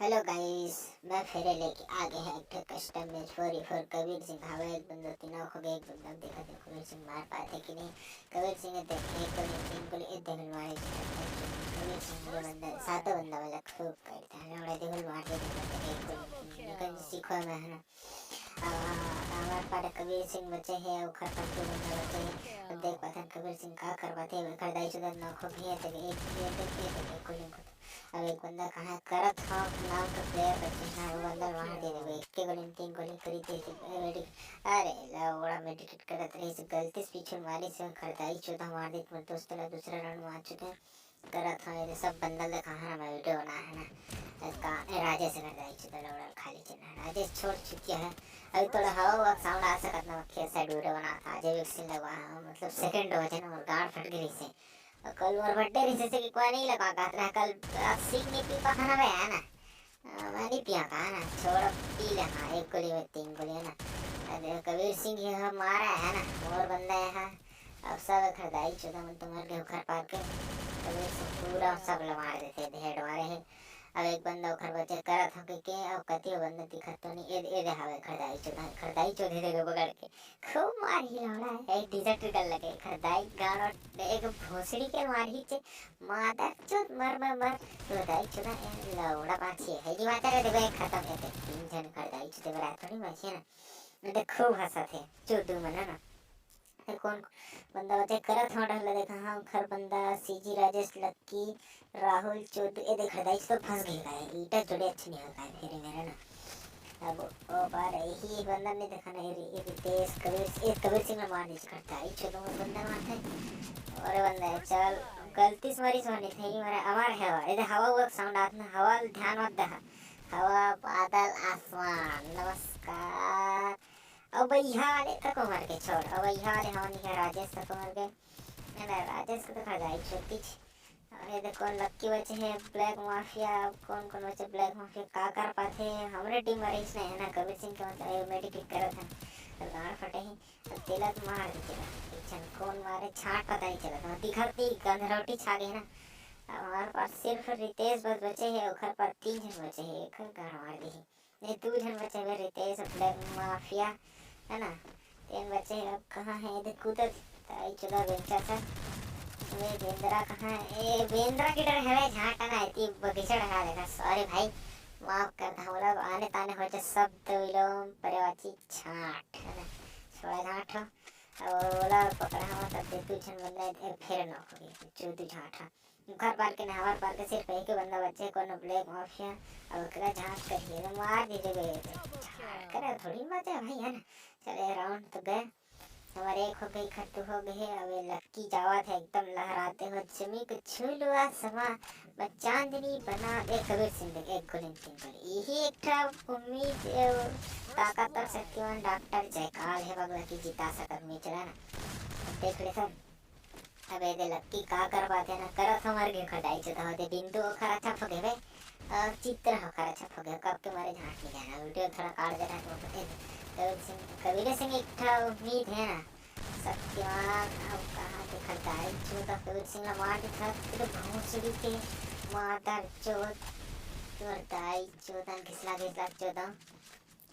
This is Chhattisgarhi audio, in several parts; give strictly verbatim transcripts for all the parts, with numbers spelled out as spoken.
Hello guys, मैं फिर लेके आ गए हैं एक ठो custom match four v four। Kabir Singh हवा, एक बंदा तीनों हो गए, एक बंदा देखा थे कबीर सिंह मार पाए थे कि नहीं। कबीर सिंह ने देखे एक गोली, तीन गोली, एक देखल मारे थे। कबीर सिंह ये बंदा, सातों बंदा वाला खूब करता है, लौड़ा देखल मार के देखा थे एक गोली, तीन गोली, कहीं सीखो मैं, है ना। हमारे पास कबीर सिंह बचे हैं, ओखर पास दो बंदा बचे हैं। अब देख पाथन कबीर सिंह का कर पाथे, एकर दाई चोदन नौ खो भी है, देख एक, एक, एक, एक, एक गोली को। अब एक बंदा कहाँ है, करत हूँ नाम का player बचे हैं, वो बंदा मार दे देवे, एक के गोली में तीन गोली करी दे दे, ए, मेडिक-, अरे, लौड़ा मेडिकेट करत रही से गलती से पीछे मारी से, ओखर दाई चोदन मार दे, तुम्हारे दोस्त ला दूसरा round में आ चुके हैं। करत हूँ, ये सब बंदा देखा है ना, मैं video बना है ना, इसका, ए, राजेश कर दाई चोदन लौड़ा खाली चलना है, राजेश छोड़ चुकी है। अभी थोड़ा हवा हुआ sound आ सकत ना, खेत side video बना था, आज एक scene लगवा है, मतलब second dose है ना, और गाड़ फट गई से। और कल मोर birthday रही से कि कोई नहीं लगा, कहत रहा कल, आ, सिंह नहीं पी पाखा ना बे, है ना। आ, मैं नहीं पिया का, है ना, छोड़, पी ले, हाँ, एक गोली में तीन गोली, है ना। अरे, कबीर सिंह ही हम मारा है ना, मोर बंदा है, हाँ। अब सब खरदाई चोदा मन तुम्हारे के उखर पार के, कबीर सिंह पूरा सब ला मार देते, हेड मारे है। अब एक बंदा उखर बचे करत हो के, के, अब कतियो बंदा दिखत तो नहीं, ए, ए दे हवे खरदाई चोदा, खरदाई चोदे दे पकड़ के। खूब मार ही लौड़ा है, एक डिजर्ट कर लगे, खरदाई गाड़ और एक भोसड़ी के मार ही चे, मादर चोद मर मर मर, तो दाई चोदा ए लौड़ा बाछी है, जी माता रे, देखो एक खत्म है, देख, तीन जन खरदाई चोदे बरा थोड़ी बाछी है ना, मैं तो खूब हंसा थे, चोदू मन है ना। ए, कौन बंदा बचे करत हो डहला देखा, हाँ, खर बंदा, सीजी, राजेश, लक्की, राहुल, चोदू, ए देख, दाई तो फंस गई का है, ईटा जोड़े अच्छे नहीं होता है, फिर मेरा ना। अब ओ बार यही बंदा नहीं देखा ना, ये रि-, ये रितेश, कबीर, ये कबीर सिंह ने मार दी करता है, ये छोटू मोटू बंदा मारता है। और बंदा है, चल, गलती से मारी सोनी थे, ये मेरा अमर है, ये हवा हुआ sound आत ना, हवा ध्यान मत दहा, हवा, बादल, आसमान, नमस्कार। अब भैया वाले तक उमर के छोड़, अब भैया वाले हवा नहीं है, राजेश तक उमर के, है ना, राजेश को तो खा जाए छोटी। अरे देखो, लक्की बचे है, ब्लैक माफिया, कौन कौन बचे ब्लैक माफिया, का कर पाथे, हमरे टीम में रहीस नहीं है ना, कबीर सिंह के मतलब ये मेडिकेट करत है, तो गाड़ फटे ही, तो तेला तो मार दे तेला, एक जन कौन मारे, छाट पता नहीं चला, तो दिखत नहीं, गंधरौटी छा गए ना। अब हमारे पास सिर्फ रितेश बस बचे है, ओखर पर तीन जन बचे है, एक गाड़ मार दी। ये दू झन बचे हुए, रितेश और ब्लैक माफिया, है ना? तीन बचे हैं, अब कहाँ है? इधर कूदत, ताई चुदा बेंचा था। वे बेंद्रा कहाँ है? ए, बेंद्रा की डर है, झांटा ना आती, बगीचा ढका देगा। सॉरी भाई, माफ कर था, बोला, आने ताने हो जाए शब्द विलोम पर्यायवाची छाट, है ना? छोड़ा झांट हो। अब बोला पकड़ा हुआ, तब दे दू झन बंदा, ए, फिर नॉक हो गई, चोदू झांट हो। घर पार के नहीं, हमारे पार के सिर्फ एक ही बंदा बचे, कोनो ब्लैक माफिया। अब ओकरा झांक करिए, तो मार दीजिए गए थे। झांक करे थोड़ी बचे भाई, है ना? चले, राउंड तो गए, हमारे एक हो गई, खट्टू हो गए। अब ये लक्की जावा थे एकदम लहराते हो, जमी को छू लुआ समा, बस चांदनी बना दे। कबीर सिंह देख, एक गोली में तीन गोली, यही एक ठा उम्मीद, ए, ताकतवर शक्तिमान डॉक्टर जयकाल है बगला की जिता सकत में, चला ना। अब देख ले सब। अबे दे लक्की का कर पाथे ना, करत हमार के खटाई चुदा होते, बिंदु ओखर अच्छा फगे बे, और चित्र ओखर अच्छा फगे, कब के मारे झांट नहीं जाना, वीडियो थोड़ा काट देना तो होते। कबीर सिंह, कबीर सिंह एक ठा उम्मीद है ना, शक्तिमान, अब कहाँ के खटाई चुदा, कबीर सिंह ला मार दिखा, तेरे भोसड़ी के मादर चोद, तोर दाई चोदन, घिसला घिसला चोदन।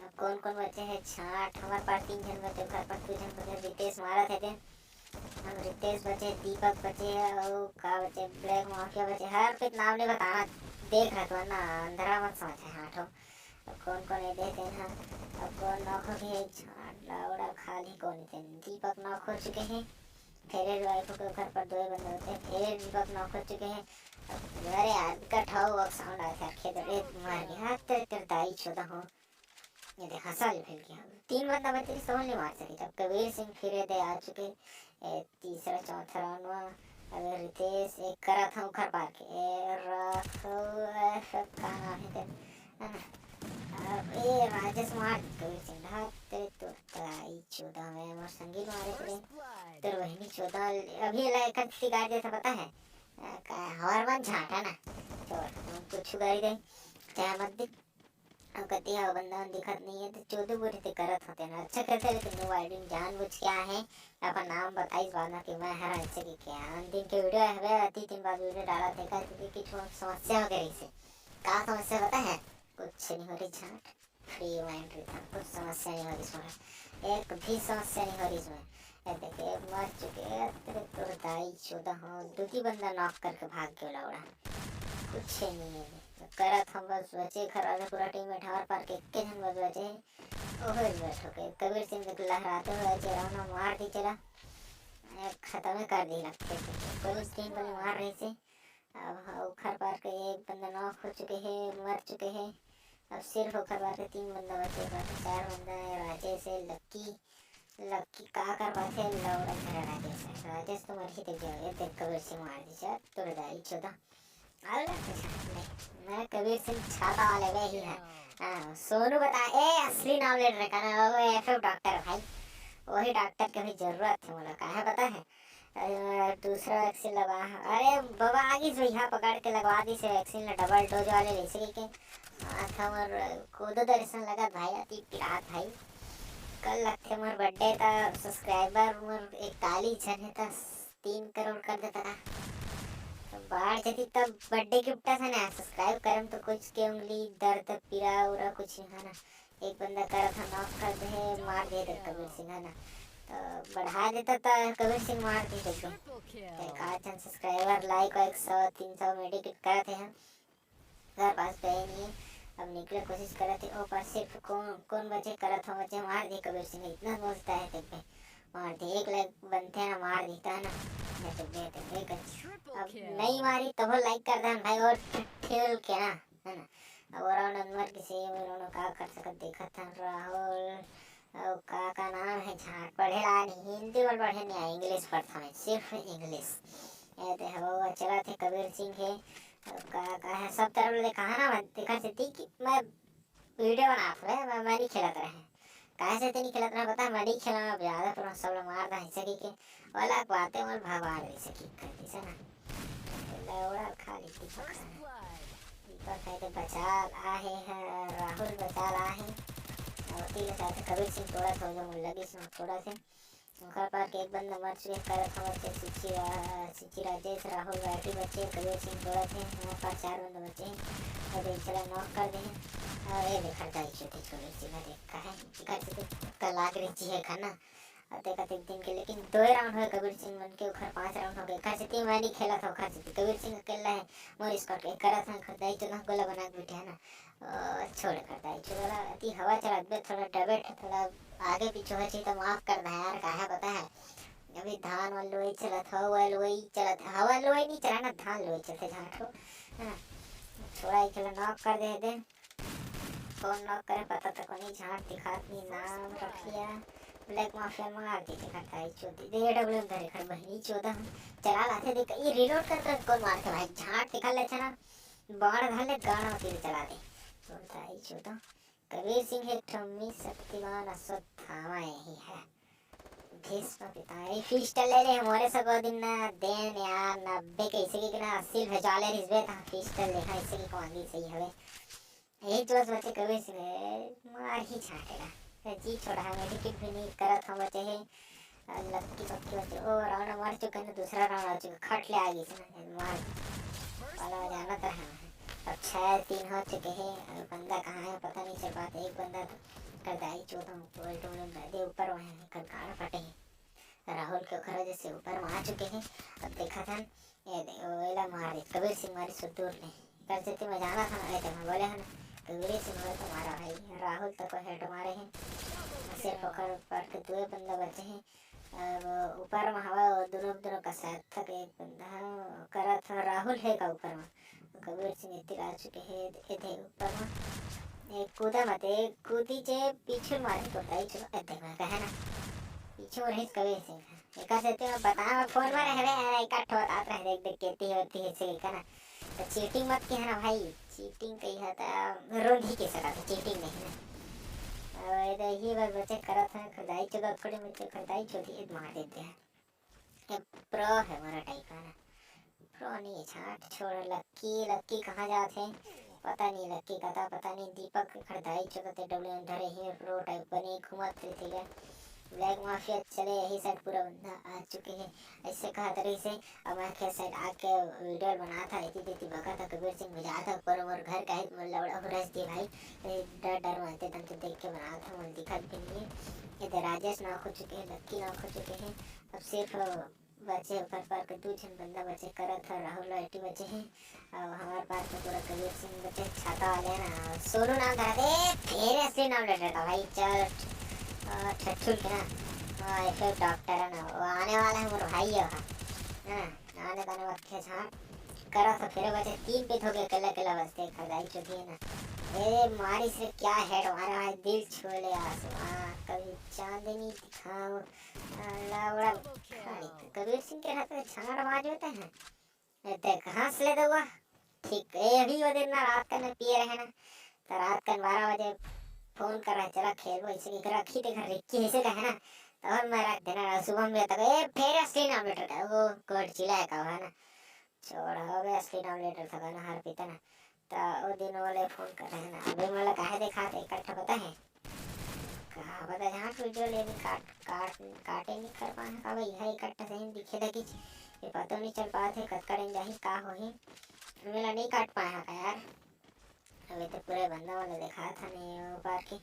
अब कौन कौन बचे हैं? छाट, हमारे पास तीन जन बचे, घर पर दो जन बचे, रितेश मारा थे दे। हम रितेश बचे, दीपक बचे, और का बचे, ब्लैक माफिया बचे, हर कोई नाम नहीं बताना, देख रहा था ना, अंधरा मत समझे, हाँ ठो। अब कौन कौन ये देते हैं, अब कौन नॉक हो गए, छाट, लाउड़ा, खाली कौन थे, दीपक नॉक हो चुके हैं, फिर रिवाइव हो गए, घर पर दो ही बंदे होते हैं, फिर दीपक नॉक हो चुके हैं। अब अरे यार, कट हो, वो साउंड आया था, खेत रे, मार गया, तेरे, तेरे दाई चोदा हो। ये देखा, सारी फैल गया। तीन बंदा बचे, सब नहीं मार सके। जब कबीर सिंह फिर दे आ चुके, ए, तीसरा, चौथा राउंड में, अबे रितेश एक करा था उखर पार के, ए, राघव, ए, सब का नाम है तेरे, है ना? अब ए, राजेश मार दे कबीर सिंह, ढाक तेरे तो ताई चोदा में, मोर संगी मारे तेरे, तेरे बहनी चोदा, अभी ला एक शिकार जैसा पता है? आ, का, हमार मन झाटा ना, छोड़, हम कुछ गाड़ी दे, चाहे मत दे। अब कती हवा बंदा मन दिखत नहीं है, तो चोदो बोरी ते करत होते ना। अच्छा खेलते, लेकिन नो वाइडिंग जानबूझ के आए हैं, अपन नाम बताइस बाद में कि मैं हर ऐसे के क्या। अंतिम के वीडियो हवे, अति दिन बाद वीडियो डाला थे, का, क्योंकि कुछ समस्या हो गई से। का समस्या पता है? समस्या नहीं हो रही झाट, फ्री माइंड रहिथंव, कुछ समस्या नहीं हो रही इसमें, एक भी समस्या नहीं हो रही इसमें। ये देखे, मर चुके, अरे तोर दाई चोदा हो, दुखी बंदा नॉक करके भाग गया लौड़ा, कुछ नहीं है। करत हम बस बचे घर वाले, पूरा टीम में ढार पार के एक झन बस बचे, ओहो बस हो गए। कबीर सिंह देख लहराते हुए चेहरा ना मार दी चला, खत्म कर दी लगते थे। पुलिस टीम बल मार रही से, अब ओखर पार के एक बंदा नॉक हो चुके हैं, मर चुके हैं। अब सिर्फ ओखर पार के तीन बंदा बचे, बाकी चार बंदा है। राजेश है, लक्की, लक्की का कर पाथे, लौड़ा घर राजेश है। राजेश तो मर ही देख गया, ये देख कबीर सिंह मार दी, चल तोर दाई चोदा। अरे कुछ नहीं, मैं कबीर सिंह छाता वाले में ही है। हाँ, सोनू बता, ए असली नाम ले रखा ना, वो एफ एफ डॉक्टर भाई, वही डॉक्टर के भी जरूरत है मोला, काहे पता है? अ, दूसरा वैक्सीन लगा है। अरे बाबा, आगिस भैया पकड़ के लगवा दी से वैक्सीन ला, डबल डोज वाले ले सके के। माथा मोर कूदो दर्शन लगा भाई, अति पिरात भाई। कल लगथे मोर बर्थडे, त सब्सक्राइबर मोर इकतालीस झन है, त तीन करोड़ कर देता का। तो बाढ़ जती तब बर्थडे गिफ्ट है ना, सब्सक्राइब करम तो कुछ के उंगली दर्द पीरा उरा कुछ नहीं है ना। एक बंदा करत ह नॉक कर दे है, मार दे दे कबीर सिंह है ना। तो बढ़ा देता त कबीर सिंह मार दे देते। तो एक आध झन सब्सक्राइबर लाइक वाइक सौ तीन सौ मेडिकेट करत है हम। घर पास पे ही नहीं है। अब निकले कोशिश करत है, ओ पर सिर्फ कौन, कौन बचे करत हो, बचे मार दे कबीर सिंह, इतना सोचता है तब पे मार दे, एक लाइक बनते हैं ना, मार देता है ना, नहीं तो बेहतर है कर। अब नहीं मारी तब लाइक कर देन भाई, और ठेल के ना, है ना। अब और नंबर किसी में रोनो का कर सकत देखत हैं राहुल, अउ का, का नाम है झाट, पढ़े ला नहीं, हिंदी में पढ़े नहीं आए, इंग्लिश पढ़ता मैं, सिर्फ इंग्लिश। ये दे हो, चला थे कबीर सिंह है, अउ का, का है, सब तरफ ले कहा ना, देखा से थी कि मैं वीडियो बनात रहे, मैं, मैं नहीं खेलत रहे। काहे से नहीं खेलत रहे पता है, मैं नहीं खेला, मैं ज्यादा पर सब लोग मार रहा है सकी के, वाला बातें और भगवान नहीं सकी कर दी से ना। लौड़ा खाली दीपक है। दीपक है तो बचाल आहे है, राहुल बचाल आहे। और तीन साथ कबीर सिंह थोड़ा सा जो लगी इसमें थोड़ा से। ओकर पार के एक बंदा मर चुके, करत हमर से सिची रा-, सिची राजेश, राहुल बैठी बचे, कबीर सिंह थोड़ा से, हमारे पास चार बंदा बचे हैं। अरे चला नॉक कर दे हैं। और ये देखा जाए छोटे कबीर सिंह देख का है, कर से तो कल लाग रही है खाना। अते कतेक दिन के, लेकिन दो राउंड होए कबीर सिंह मन के, ओखर पांच राउंड हो गए। ओखर सेती मैं नहीं खेला था, ओखर सेती कबीर सिंह अकेला है। मोर स्क्वाड के करत है, खरदाई चोदहा गोला बना के बैठे है ना। ओ, छोड़ खरदाई चोदहा, अति हवा चलात बे, थोड़ा डबेट, थोड़ा आगे पीछे हो चाहिए तो माफ कर दे यार, काहे पता है, अभी धान वाल लोई चलत, हवा वाल लोई चलत, हवा लोई नहीं चला ना, धान लोई चलते झाट हो, है ना? थोड़ा ही खेला नॉक कर दे दे। कौन नॉक करे पता तो कोनी, झाट दिखात नहीं, नाम रखिया। ब्लैक माफिया मार दी थे खरदाई चोदी। दे डब्ल्यू धरे खर बहनी चोदा हम। चला लाथे देख, ये रीलोड करता कौन मार के भाई, झाट दिखा ले छना। बाण धर ले, गाना तीर चला दे। तो दाई चोदा। कबीर सिंह एक ठो मी शक्तिमान अश्वत्थामा यही है। भीष्म पितामह। ये पिस्टल ले ले, मोरे सगो दिन ना देन यार, नब्बे के ऐसे की ना अस्सी भेजा ले रिश्वत, हाँ, पिस्टल ले, हाँ, ऐसे की कौन सही हवे। यही जोश बचे कबीर सिंह है, मार ही छाटेगा। जी छोड़ा है, मेडिकेट भी नहीं करत हम बचे है। लक्की पक्की बचे, ओ राउंड मर चुके हैं, दूसरा राउंड आ चुका, खट ले आ गई इसने, मार। वाला जाना तो है। अब छह तीन हो चुके हैं, और बंदा कहाँ है पता नहीं चल पाता। एक बंदा तो खरदाई चोदहा, पोल टोल में दे ऊपर वहाँ है, कंकाल फटे हैं। राहुल के ओखर वजह से ऊपर में आ चुके हैं। अब देखा था, ये दे, वो एला मार दे, कबीर सिंह मारी सुदूर ने। कर देते मैं जाना था ना, ये तो मैं बोले है ना, कबीर सिंह मारे तो मारा भाई, राहुल तक को हेड मारे हैं। सिर्फ ओखर ऊपर के दो बंदा बचे हैं। अब ऊपर में हवा, वो दोनों, दोनों का साथ तक एक बंदा है, करत है, राहुल है का ऊपर में। कबीर सिंह इतने आ चुके हैं, ये दे ऊपर में। एक कूदा मत, एक कूदी जे पीछे मारे तो दाई चलो, ए, देख मैं कहे ना, पीछे में रहिस कबीर सिंह। एकर से ते बता, मैं फोन में रह रहे हैं, एक ठो बतात रहे, देख, देख, केती होती है, से का ना। तो चीटिंग मत किया ना भाई, चीटिंग कही है तो रोंधी के सका, तो चीटिंग नहीं ना। अब ये तो ये बात बचे करत है, खरदाई चोदहा थोड़ी, मैं तो खरदाई चोदी, ये मार देते हैं। ये प्रो है मोरा टाइप है ना। प्रो नहीं है, झाट छोड़। लक्की, लक्की कहाँ जात है? पता नहीं लक्की कता, पता नहीं। दीपक के खरदाई चोदहा ते डब्ल्यू एम धरे ही, प्रो टाइप बने घूमत रहिथे। ब्लैक माफिया चले, यही साइड पूरा बंदा आ चुके हे, ऐसे कहत रहिस हे। अब मैं के साइड आके वीडियो बनात हंव, एती तेती बकत हंव, कबीर सिंह बजात हंव, पर मोर घर के आही त मोर लौड़ा हुरस दिही भाई। ए, डर डर मारथे, तब तो देख के बनात हंव, मोला दिखत भी नहीं हे। इधर राजेश knock हो चुके हे, लक्की knock हो चुके हे, अब सिर्फ बचे हे, ओकर पर के दू झन बंदा बचे हे, करत हंव, राहुल अउ एटी बचे हे, अउ हमर पास तो पूरा कबीर सिंह बचे हे, छाता वाले हे ना, सोनू नाम धरा दे, फेर असली नाम ले रहा भाई, चल, अ, ठठुल के ना, अ, ये फेर डॉक्टर हे ना, वो आने वाला हे, मोर भाई हे, है ना, आने वाले वक्त के साथ करत हंव, फेर बचे तीन पे धोके अकेला अकेला बचथे, खरदाई चोदी हे ना। ए, मारिस रे, क्या हेड मारा भाई, दिल छू ले आसमां, कभी चांदनी दिखाओ, अ, लौड़ा खाड़ी। कबीर सिंह के रहते झाड़ बाज होते हैं। ए, देख, हंस ले दउआ। ठीक, ए, अभी वो दिन ना रात कन पिए रहे ना, तो रात कन बारह बजे फोन कर रहे, "चला खेलबो," ऐसे कहिके रखी ते घर रिक्की ऐसे कहे ना, तो और मैं रख देना, सुबह में तक, ए, फेर असली नाम लेटर का, वो गोड चिल्ला हे का, है ना, छोड़, हो गए असली नाम लेटर था ना, हार पीता ना, तो वो दिन वाले फोन कर रहे ना, अभी मोला काहे दिखाते, इकट्ठा पता है, का पता, जहाँ वीडियो लेने काट, काट, काटे नहीं कर पाए, का भाई, यह इकट्ठा सही दिखे लगी, ये पता नहीं चल पाते, कतका टाइम जाही, का होही, मेला नहीं काट पाए का यार। अभी तो पूरे बंदा वाला दिखात हंव, नहीं वो पार के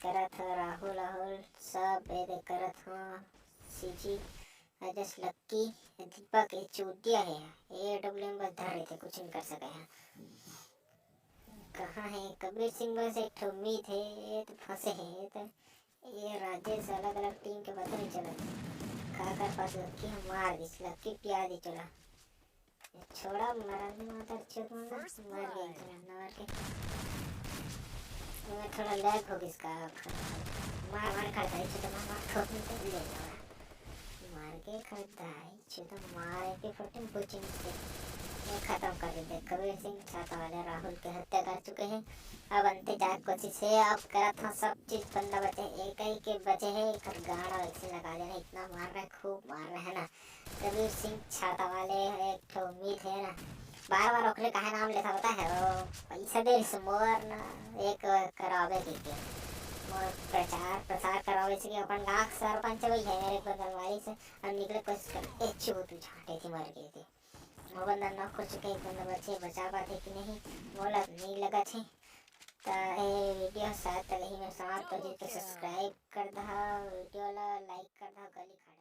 करत हंव, राहुल, राहुल सब ए दे करत हंव, सीजी, राजेश, लक्की, दीपक, ये चूतिया हे, ए डब्ल्यू एम बस धर रहे थे, कुछ नहीं कर सके हैं। कहाँ हे कबीर सिंह? बस एक ठो उम्मीद हे, ये तो फंसे हे, ये तो, ये राजेश अलग-अलग टीम के पता नहीं चलत। का कर पास लक्की हे, मार दिस, लक्की पिया दी चोला। ये छोड़ा, मरन दे मादर चोद मन, मर गई चोला, मार के। ये थोड़ा lag हो गई इसका, मार, मार कर दे, चोद मार, मार, ठोक नहीं तो ले जाओ। मार के कर दाई, छे तो मार के फोर्टीन कोचिंग से ये खत्म कर देते। कबीर सिंह छाता वाले राहुल के हत्या कर चुके हैं। अब अंते जाए कोशिश हे, अब करत हंव सब चीज बंदा बचे, एक ही के बचे हे, एकर गाड़ा वैसे लगा देना, इतना मार रहे, खूब मार रहे हैं ना। कबीर सिंह छाता वाले एक ठो उम्मीद हे ना, बार बार ओकरे काहे नाम लेता पता है, वो पैसा दे रिस मोर ना, एक करावे के, के मोर प्रचार प्रसार करावे से कि अपन गांव के सरपंच वही है, मेरे को दलवारी से अब निकले कोशिश कर, ए, चू, तू झांटे थी, मर गई थी। वो बंदा knock हो चुके, एक बंदा बचे, बचा पाते कि नहीं, मोला नहीं लगा थे। तो ये वीडियो शायद तक ही में समाप्त हो जाए, तो subscribe कर दहा, वीडियो ला like कर दहा, गली खा